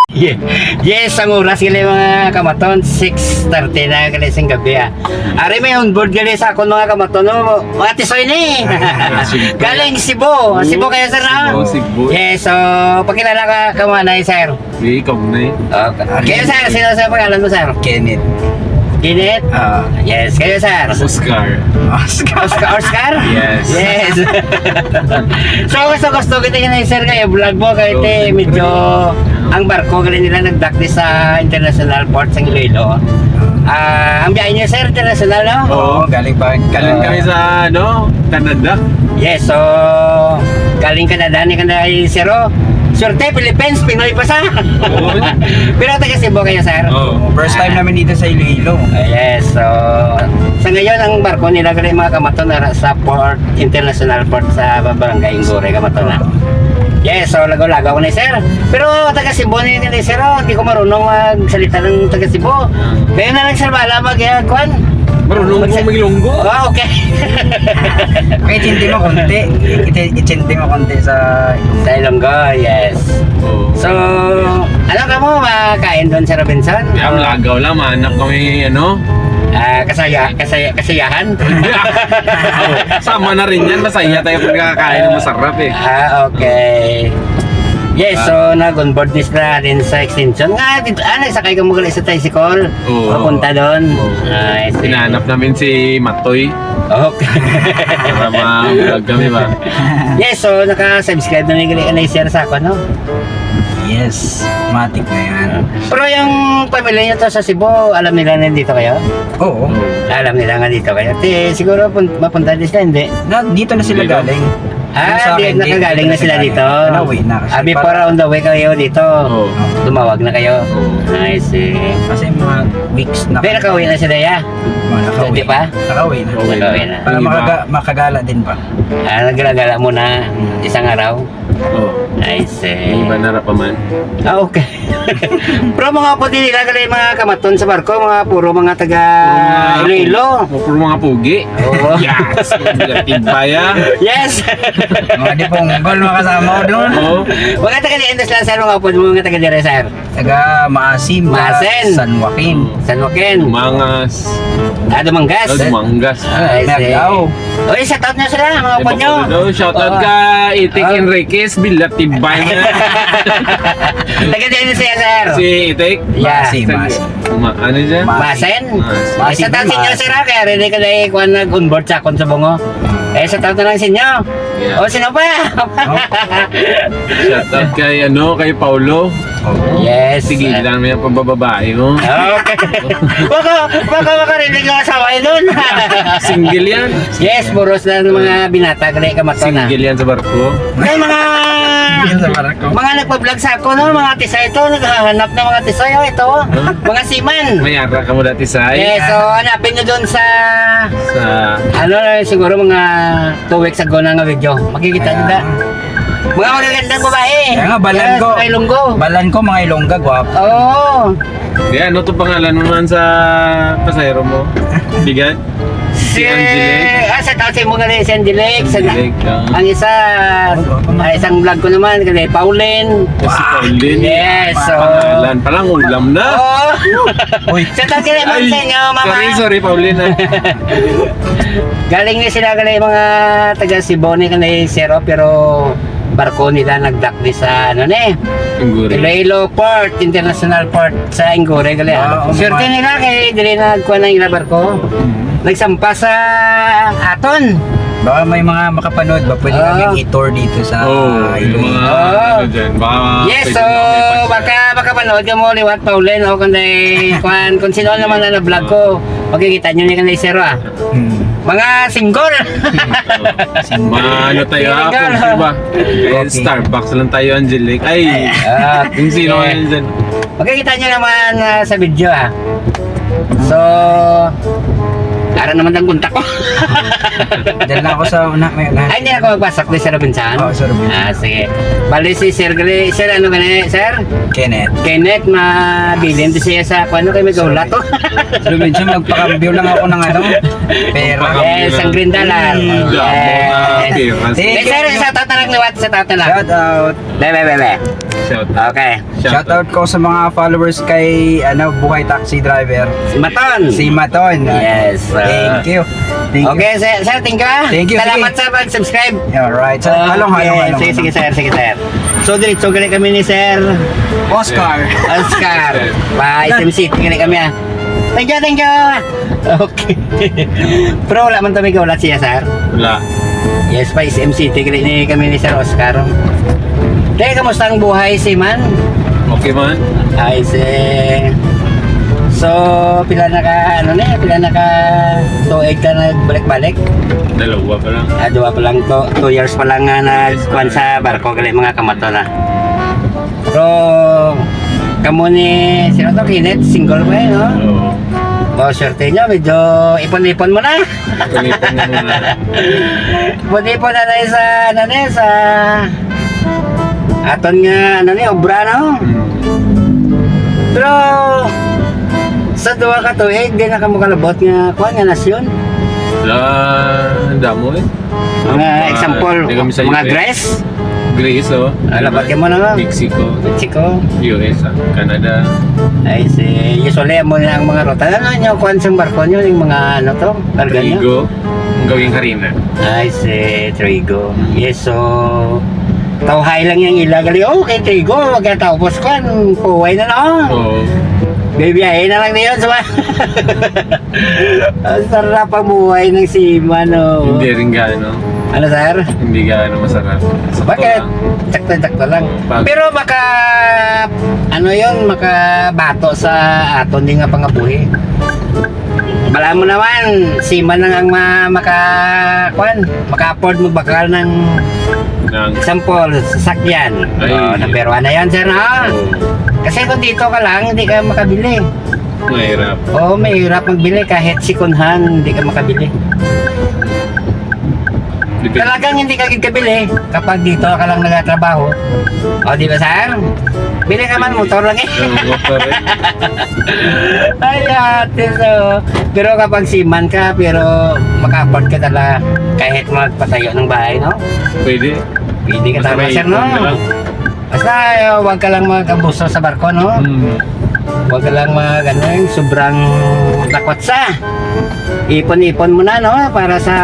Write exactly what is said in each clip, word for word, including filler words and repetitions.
Ye-, yes, ang oras gali, mga kamaton, six thirty na gali sing gabi, ah. Ari may on board gali sa akon, mga kamaton, no? Mga tisoy ni. Galing Cebu. Cebu kayo, sir, no? Cebu, Cebu. Yes, so, pakilala ka, kamanay, sir. Di, ikaw na eh. Okay. Kayo, sir, sino sa pangalan mo, sir? Kenneth. Kenneth? Ah. Yes, kayo, sir. Oscar. Oscar. Oscar, Oscar? Yes. Yes. So, gusto, gusto kita yun, sir, kayo vlog mo, kayo, te, medyo ang barko gali nila nagdakdi sa international port sa Iloilo. Ah, ang biyahe niyo, sir, international, no? Oo, galing pa. Galing kami sa, ano, Canada. Yes, so, galing Canada ni Canada, sir, oh. Swerte, Philippines, Pinoy pa sa. Oo. Pero taga Cebu kayo, sir? Oo. First time namin dito sa Iloilo. Ah, yes, so, sa ngayon, ang barko nila gali, mga kamaton, nara sa port, international port sa Barangay Ingoray, kamaton na. Yes, so, lagaw-lagaw ko ni, sir. Pero taga Cebu ni, ni, sir, oh, hindi ko marunong magsalita ng taga Cebu. Kayo na lang, sir, bahala mag, ah, kwan. Marunong Magsa- ko maglunggo. Ah, okay. Pakitindi mo konti. Iti-, itindi mo konti sa Sa Ilonggo, yes. Oo. So, ano ka mo, makain doon sa Robinson? Kaya O, malagaw lang, mahanap kami, ano? Ah, kasaya, kasaya, kasiyahan? Sama na rin yan, masaya tayo pagkakain ng masarap eh. Ah, okay. Yes, so nag-onboard ni sila din sa extension. Nga, dito, ah, nagsakay ka mo gali sa tricycle. Oo. Papunta doon. Oo. Ah, I see. Hinahanap namin si Matoy. Okay. Para ma-vlog kami ba? Yes, so naka-subscribe na ni gali ka na i-share sa ako, no? Yes, matik na yan. Pero yung pamilya niyo to sa Cebu, alam nila na dito kayo? Oo. Alam nila nga dito kayo. Ti, siguro pun-, mapunta din sila, hindi? Na, dito na sila Dito? galing. Ah, Yung sa di, akin, di, nakagaling dito na na sila sila dito. galing. Nauwi na kasi Ah, before para on the way kayo dito. Oo. Tumawag na kayo. Oo. I see. Kasi mga weeks na Pero nakauwi na sila, ya? Mga nakauwi. Hindi pa? Nakauwi na. Nakauwi na. Nakauwi na. Para Yung iba? makaga-, makagala din ba? Ah, naggala-gala muna Hmm. isang araw. Oo. I see. Yung iba nara pa man. Ah, okay. Pero mga apo din nila, gali mga kamaton sa barko, mga puro mga taga Puro mga Iloilo. pu-, puro mga pugi. Oo. Yes. Tibaya. Yes. Mga di punggol, mga kasama ko doon. Oo. Mga taga diin sila, sir, mga apo, mga taga dire, sir. Taga Maasim, Maasin. San Joaquin. San Joaquin. Mangas. Ah, Dumangas. Ah, Dumangas. Ah, I see. Miagao. Oy, shout out nyo sila, mga Ay, upod nyo. Bacolod. Oh, shout out Oh. ka, Itik Oh. Enriquez, Bilatibay. Taga diin siya, sir? Si Itik? Yeah. Masi, Sa- Masi. Ma-, ano siya? Masi. Masen? Masi. Ay, shout out sa inyo, Masi. sir, ha? Kaya ready ka na, eh, kuwan, nag-onboard sa akon sa bungo. Eh, shout out na lang sa inyo. Yeah. O, sino pa? Oh. Shout out kay, ano, kay Paulo. Yes. Sige lang, may pambababae mo. Okay. Baka, baka makarinig yung asawa yun dun. Single yan. Yes, puros na ng mga binata, gali ka matuna. Single yan sa barko. May mga, Single sa barko. mga nagpa-vlog sa ako, no? Mga tisay ito, naghahanap ng mga tisay, oh, ito, oh. Huh? Mga seaman. May ara ka mo dati, Say? Yes, so, hanapin nyo dun sa, Sa ano, siguro mga two weeks ago na nga video. Makikita nyo na. Mga magagandang babae. Kaya nga, balan Yes, ko. mga Ilonggo. Balan ko, mga Ilongga, gwapo. Oo. Di, ano to pangalan mo man sa pasahero mo? Bigat? Si, Si Angelique? ah, shout out sa imo gali, si Angelique. Sa, Angelique, ah. ang isa, Oh, gwapo na. ah, isang vlog ko naman, kay Pauline. Si Pauline. Yes, so Pangalan. Palang ulam na. Oo. Uy. Shout out kay ma'am Ay, sa inyo, mama. sorry, sorry, Pauline, ah. Galing ni sila gali mga taga Cebu ni kanay, sir, oh, pero barko nila nagdakdi sa, ano ni, Ingoray. Iloilo Port, International Port sa Ingoray gali, ah. Ah, oo, Swerte mga nila kay dili na nagkuha ng ila barko. Mm. Nagsampa sa aton. Baka may mga makapanood ba? Pwede Oo. kami i-tour dito sa Oo, yung Iloilo. mga Oo. ano dyan. Baka Yes, pwede so, na kami baka makapanood ka mo liwat, Pauline, o kundi, kwan, kung sino naman na na-vlog ko, makikita nyo ni kanay, sir, ah. Hmm. Mga single. Maano tayo, ah, Single. kung di ba? Eh, Okay. Starbucks lang tayo, Angelic. Ay, Ah, kung sino okay. yun dyan. Makikita nyo naman, ah, sa video, ah. So, ara naman ang kontak ko. Diyan lang ako sa una, may unahan. Ay, hindi na ako magpasok ni Sir Robinson. Oo, Sir Robinson. Ah, sige. Bali si Sir Gre-, Sir, ano ka na, Sir? Kenneth. Kenneth, mabilin to siya sa, kung ano, kay may gawla to. Sir Robinson, magpakambyo lang ako ng ano, pera. Yes, ang green dollar. Ang damo na Yes. pera. Eh, Yes, sir, shout out na lang liwat, shout out na lang. Shout out. Be, be, be, be. Shout out. Okay. Shoutout ko sa mga followers kay, ano, Buhay Taxi Driver. Si Maton. Si Maton. Yes, ah. Thank you. Thank you. Okay, sir, sir, thank you, ah. Thank you, Salamat sige. sa pag-subscribe. Alright, sir. Halong, halong, Okay, halong, sige, halong. sige, sir, sige, sir. So, diretso gali kami ni Sir Oscar. Oscar. Pa S M City gali kami, ah. Thank you, thank you. Okay. Pero wala man to may kaulat siya, sir. Wala. Yes, pa S M City gali ni kami ni Sir Oscar. Te, kamusta ang buhay, seaman? Okay man. Ay, si... So, pila na ka, ano ni, pila na ka tuig ka nagbalik-balik? Dalawa pa lang. Ah, duwa pa lang to, two years pa lang nga Yes, nagkuan sir. sa barko, gali mga kamaton, ah. Pero, kamo ni, sino to, Kenneth? Single pa eh, no? Oo. Oh, swerte nyo, medyo ipon-ipon mo na. Ipon-ipon mo muna. Ipon-ipon na tayo sa, ano ni, sa aton nga, ano ni, obra, no? Hmm. Pero, sa duha ka tuig, di na kamo kalabot nga, kuwan nga nasyon? Sa damo eh. Mga Ah, example, di kami sa mga U S. Greece? Greece, oh. Ah, labat ka mo na nga. Mexico. Mexico. U S, ah, Canada. Ay, si, usually, amo na ang mga ruta. Ano yung kuwan sa barko nyo, yung mga, ano to, karga nyo? Trigo. Ang gawing harina. Ay, si Trigo. Yes, so, tawhay lang yung ila. Gali, oh, kay Trigo, wag ka tapos, kuwan, puway na, no? Oo. Bibiyahe na lang niyon, sa Ang sarap ang buhay ng seaman, oh. Hindi rin gaano. Ano, sir? Hindi gaano masarap. Sakto Bakit? lang. Sakto-sakto lang. Oh, pag- Pero maka, ano yun, makabato sa aton din nga pangabuhi. Bala mo naman, seaman lang ang ma-, maka, kwan, maka-afford mo bakal ng Ng example, sasakyan. Ay. Oh, number one na yan, sir, no? Oo. Kasi kung dito ka lang, hindi ka makabili. Mahirap. Oo, mahirap magbili kahit second hand, hindi ka makabili. Depende. Talagang hindi ka gid kabili kapag dito ka lang nagtatrabaho. O, di ba, sir? Bili ka man, motor lang eh. Oo, motor eh. Ay, ate, so, pero kapag seaman ka, pero maka-afford ka talaga kahit magpatayo ng bahay, no? Pwede. Pwede ka Basta talaga, may sir, no? ipon ka lang. Basta, eh, wag ka lang mag-abuso sa barko, no? Hmm. Wag ka lang mag, ano, yung sobrang lakwatsa. Ipon-ipon mo na, no? Para sa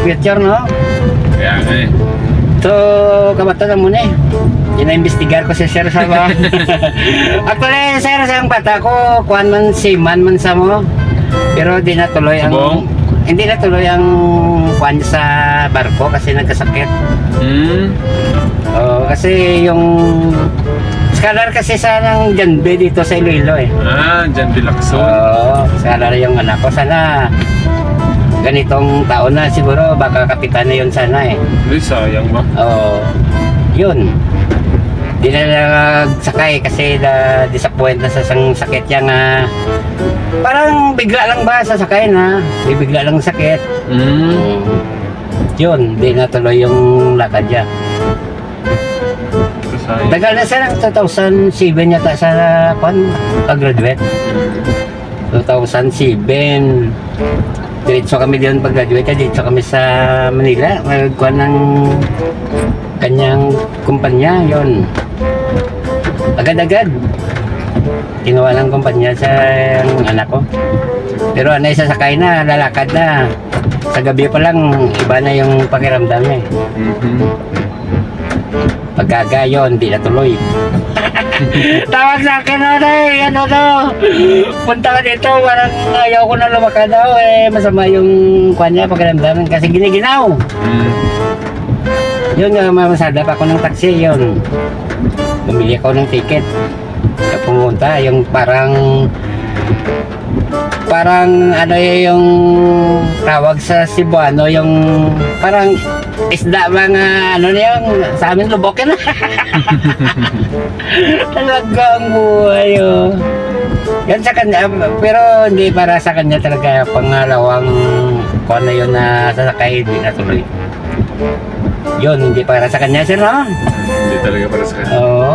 future, no? Kaya nga eh. So, kabato na muna eh. Ginaimbestigar ko si sir sa ba? Actually, sir, sa ang bata ko, kuwan man, seaman man sa mo. Pero di na tuloy ang Subong? Hindi na tuloy ang kwan sa barko kasi nagkasakit. Hmm. Oo, kasi yung scholar kasi sa ng Janbe dito sa Iloilo eh. Ah, Janbe Lacson. Oo, scholar yung anak ko. Sana ganitong taon na siguro baka kapitan na yun sana eh. Uy, sayang ba? Oo, yun. Di na lang nagsakay kasi na-disappoint na sa sang sakit niya nga parang bigla lang ba sa sakay na, may bigla lang sakit. Mm. Mm. Yun, di natuloy yung lakad niya. Sayang. Tagal na sir, ang two thousand seven yata sa, kwan, pag-graduate. Two thousand seven. Diretso kami diyan pag-graduate, diretso kami sa Manila. Magkuha ng kanyang kumpanya, yon. Agad-agad. Kinuha ng kumpanya sa anak ko. Pero anay sa sakay na, lalakad na. Sa gabi pa lang, iba na yung pakiramdam niya eh. Mhm. Pagkaga yun, di na tuloy. Tawag sa akin, ano eh, ano to? Punta ka dito, parang ayaw ko na lumakad daw eh. Masama yung kwan niya, pakiramdam. Kasi giniginaw. Mm. Yun nga, mamasada pa ako ng taxi, yun. Bumili ako ng ticket. Sa pumunta, yung parang, parang ano yung tawag sa Cebuano, yung parang isda ba nga, ano na yun, sa amin lubok yun. Talaga ang buhay, oh. Yan sa kanya, pero hindi para sa kanya talaga pangalawang kung ano yun na sasakay, hindi na tuloy. Yun, hindi para sa kanya, sir, no? Hindi talaga para sa kanya. Oo.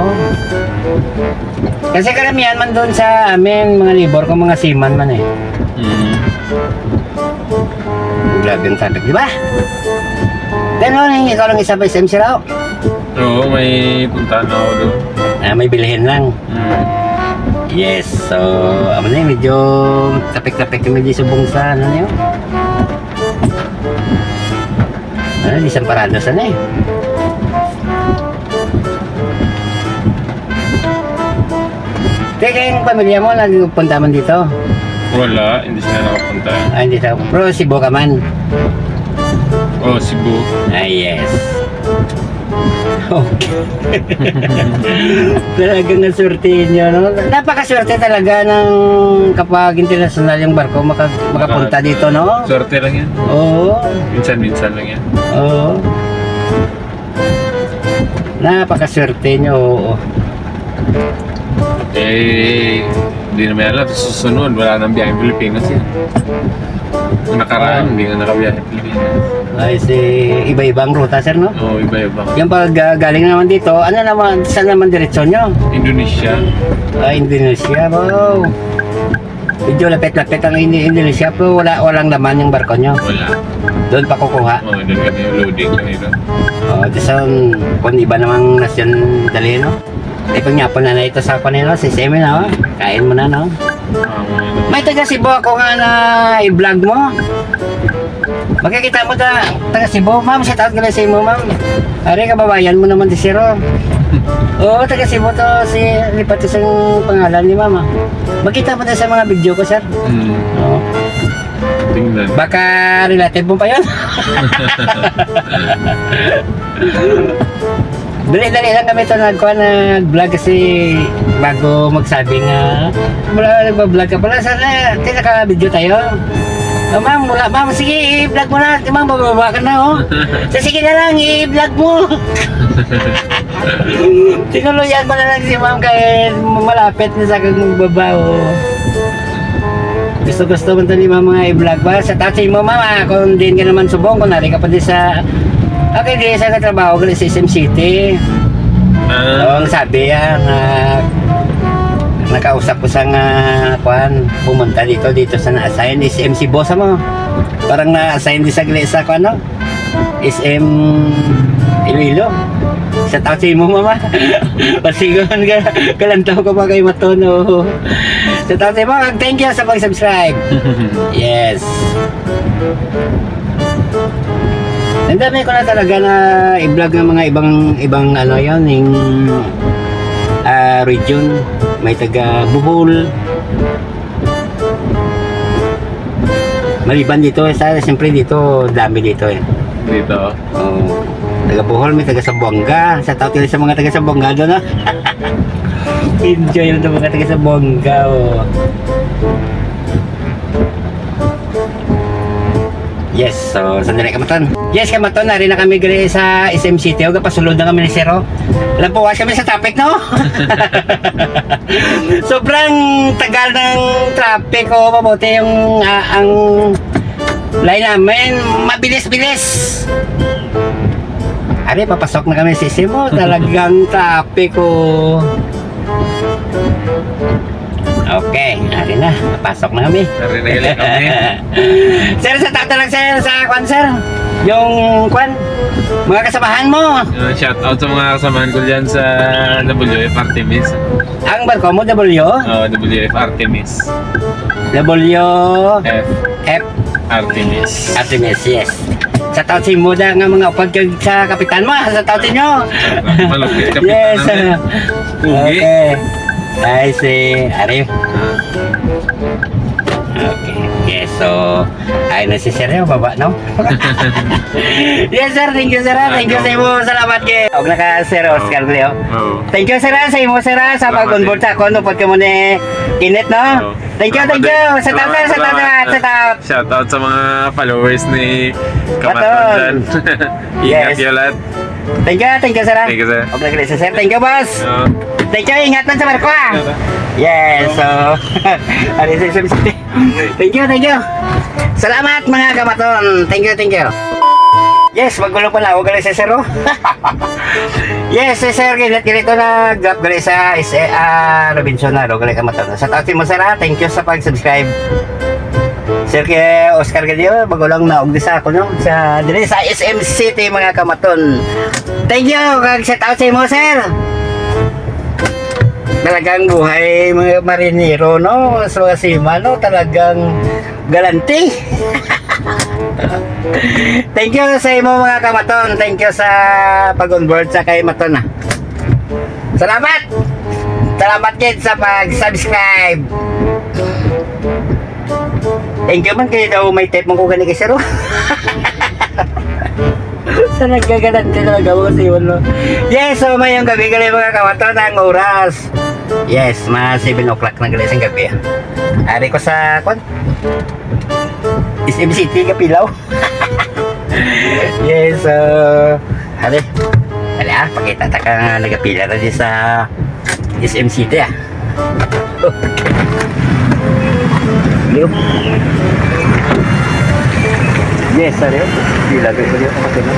Kasi karamihan man doon sa amin, mga labor ko, mga seaman man eh. Mm. Grabe ang traffic, di ba? Then, ano, ikaw lang isa pa sa M C Rao? Oo, may puntahan ako doon. Ah, may bilhin lang. Mm. Yes, so, amo na, medyo traffic-traffic kami di subong sa, ano niyo? Ano, di sa parada sa na eh. Kaya kayong pamilya mo, nagpunta man dito? Wala, hindi sila nakapunta. Ah, hindi sa, pero Cebu ka man? Oh, Cebu. Ah, yes. Okay. Talagang naswerte niyo, no? Napakaswerte talaga ng kapag internasyonal yung barko, maka-, makapunta dito, no? Swerte lang yan. Oo. Minsan-minsan lang yan. Oo. Napakaswerte niyo, oo. Eh, hindi naman alam. Sa susunod, wala nang biyaheng Pilipinas yan. Ang nakaraan, hindi na nakabiyahe Pilipinas. Ay, si iba-ibang ruta, sir, no? Oo, iba-iba. Yung pag, ah, galing naman dito, ano naman, saan naman diretsyon nyo? Indonesia. Ah, Indonesia, wow. Medyo lapit-lapit ang Indo-, Indonesia, pero wala, walang laman yung barko nyo. Wala. Doon pa kukuha. Oo, doon kami yung loading kanina. Oh, di sa, kung iba namang nasyon, dali, no? Di pa nga po na na ito sa kanila, si Semi, no? Kain mo na, no? Ah, wala. May taga Cebu ako nga na i-vlog mo. Makikita mo ta, taga Cebu, ma'am, shout out ka na sa imo, ma'am. Are, kababayan mo naman si Sir, oh. Oo, taga Cebu to, si, lipat sa pangalan ni ma'am, ah. Makita mo ta sa mga video ko, sir. Hmm. Oo. Tingnan. Baka relative mo pa yun. Dali-dali lang kami ito nagkuha, nag-vlog kasi bago magsabi nga, wala, nagpa-vlog ka pala. Sana, tinaka-video tayo. Oh, ma'am, wala, ma'am. Sige, i-vlog mo na. Di, ma'am, bababa ka na, oh. So, sige na lang, i-vlog mo. Tinuluyan ko na lang si ma'am kay malapit na sa kang baba, oh. Gusto-gusto man to ni ma'am mga i-vlog ba? Sa tatay mo, ma'am, ah, kung diin ka naman subong, kung nari ka pa di sa, okay, di sa katrabaho, gali sa S M City. Ah. Oo, ang sabi, ah, nga nakausap ko sa nga, kwan, pumunta dito, dito sa na-assign, S M si boss mo. Parang na-assign di sa gali sa, kwan, no? S M Iloilo. Shout out sa imo, mama. Pasigon ka, kalantaw ka pa kay Matono. Shout out sa imo, kag thank you sa pag-subscribe. Yes. Ang dami ko na talaga na i-vlog ng mga ibang, ibang ano yon, yung, ah, region. May taga Bohol, maliban dito, eh, sa, siyempre dito, dami dito, eh. Dito? Oo. Taga Bohol, may taga Zamboanga. Shout out kayo sa mga taga Zamboanga doon, ha? Enjoy lang ang mga taga Zamboanga, oh. Yes, so, sandali, kamaton. Yes, kamaton, nari na kami gali sa S M City. O, kapasulod na kami ni Sir, oh. Alam po, was kami sa traffic, no? Sobrang tagal ng traffic, oh. Mabuti yung, ah, ang line namin. Mabilis-bilis. Ari, papasok na kami sa S M, oh. Talagang traffic, oh. Okay, ari na. Pasok na kami. Ari na ulit kami. Sir, shout out lang, sir, sa kwan, sir. Yung kwan, mga kasamahan mo. Uh, shout out sa mga kasamahan ko dyan sa W F Artemis. Ang barko mo, W? Oo, W F Artemis. W F F Artemis. Artemis, yes. Shout out sa imo da nga mga upad kag sa kapitan mo, shout out sa inyo. Malupit kapitan. Yes. Namin. Pugi. Okay. Ay, si Arif. Okay. Yes, so, ay na si Sir, baba, no? Yes, sir. Thank you, sir, ah. Thank you sa imo. Salamat kay. Og naka, Sir Oscar Leo. Oo. Thank you, sir, ah, sa imo, sir, ah, sa pag-onboard sa akon. Upod ka mo ni Kenneth, no? Oo. Thank you, thank you. Shout out, shout out, shout out. Shout out sa mga followers ni Kamaton dyan. Ingat kayo lahat. Thank you, thank you, sir, ah. Thank you, sir. Okay, sir. Thank you, boss. Oo. Thank you, ingat lang sa barko, ah. Ingat, ah. Yes, so, ano yung sir? Thank you, thank you. Salamat, mga kamaton. Thank you, thank you. Yes, magulo pala ako, gali si Sir, oh. Yes, si Sir, ginit-ginit ko na grab gali sa is-, eh, ah, Robinson na, gali ka mata. Sa taas mo, Sir, ha? Thank you sa pag-subscribe. Sir, kay Oscar Gadeo, bago lang naog di sa ako, no? Sa, dili sa S M City, mga kamaton. Thank you, kag shout out sa imo, Sir. Talagang buhay mga marinero, no? Sa mga seaman, no? Talagang galante. Thank you sa imo, mga kamaton. Thank you sa pag-on board sa kay Maton, ah. Salamat! Salamat gid sa pag-subscribe. Thank you man kay daw may tip mo ko gani kay sir, oh. Sa nagkagalante talaga mo kasi yun, no? Yes, so mayong gabi gali, mga kamaton, ang oras. Yes, mga seven o'clock na gali sa gabi, ah. Ari ko sa, kwan? S M City, Gapilaw. Yes, uh, hali. Hali, ah, pakita ta ka nga nagapila na di sa S M City, ah. Liw. Yes, hali, oh. Pila, pila, pila, pila.